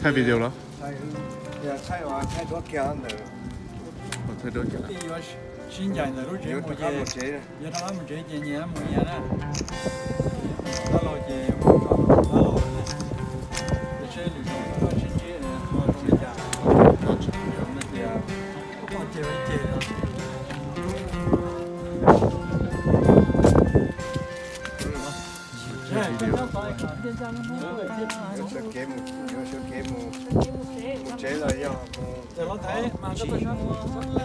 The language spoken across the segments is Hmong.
Thaij video los? Thaij duab kiag ntawm, thaij duab kiag. Sib ncaim ntawm lub tsev mus ces, yuav rov qab mus tsev ces nyias mus nyias na. Dab laug ces mus dab laug na. Ces seb lwm zaus sib ntsib zoo li cas. Ces ua ib ce. Yuav sawv kev mus, yuav sawv kev mus, mus tsev los yog mus. Ntawd kuv thaij, ntawd kuv thaij video rau kuv thaij.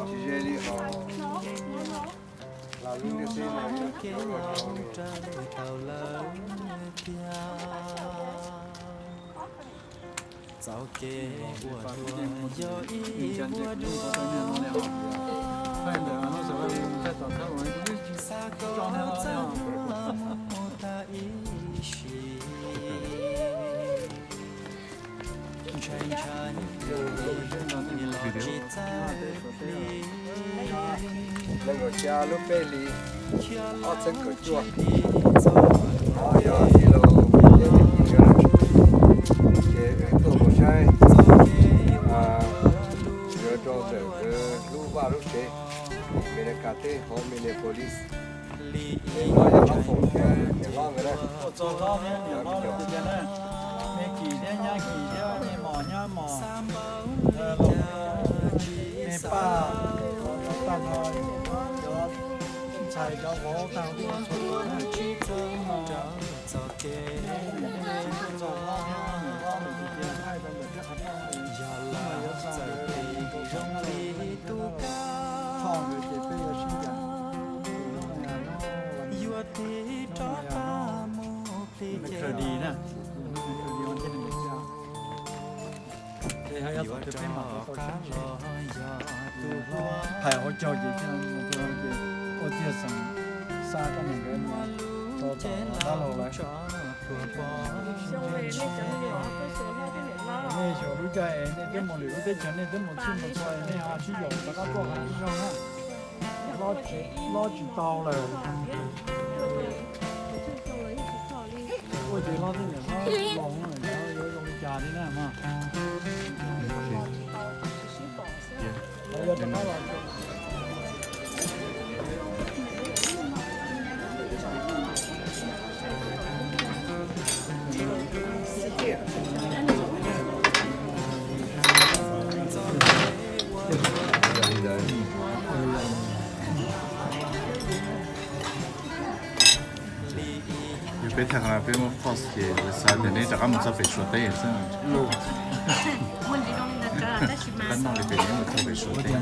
Tsis ze li hos. Txoj kev ua luaj yog ib vuag dua. Xa koj txoj mus tag ib sim. Ntshai ntshai los tsis txawj hli. Nees nkaum xya lub peb hlis ob txhiab kaum cuaj. Yog tij laug Yaj Lis Phoom yuav los tsev, ces wb tuaj mus saib, yuav rau ntawm nkawd lub vaj lub tsev, Amelikas teb hauv Minneapolis. Es no yog Hlob Foom thiab niam hlob nkawd na. Ua txog hlob thiab niam hlob lawv tias na, me Kim thiab nyab Kim thiab me mos nyab mos, me Paj, tag nrho cov ntxhais cov vauv tag huv txhua tus na. Txoj kev ua luaj yog ib vuag dua. Txoj kev ua luaj yog ib vuag dua. Thaij rau ntawm peb qhov rooj, yog txog ntawm peb qhov rooj, thaij rau ntawm peb qhov rooj, thaij rau ntawm peb qhov rooj. Yuav tig rov qab mus plig ces, ces ho yog thaum twg peb mam rov qab los yog tus hlub. Phais hauv caug ces thiaj mus rau ces ua tiag xeem xa koj niam nkawd mus rau tom dab laug lawm. Nej xyuas lub caij es nej twb mus lwm lub teb chaws, nej twb mus txhij mus txhua, nej ho sib yaum rov qab tuaj qhov ib zaug na. Hlob tsis tau lawm. Ua ces hlob thiab niam hlob los yuav zoo li cas li na mog. Yog peb tag los peb muab pause ces xav tias neb rov qab mus txog pem Suav teb xwb. Rov qab noj li pem neb mus txog pem Suav teb.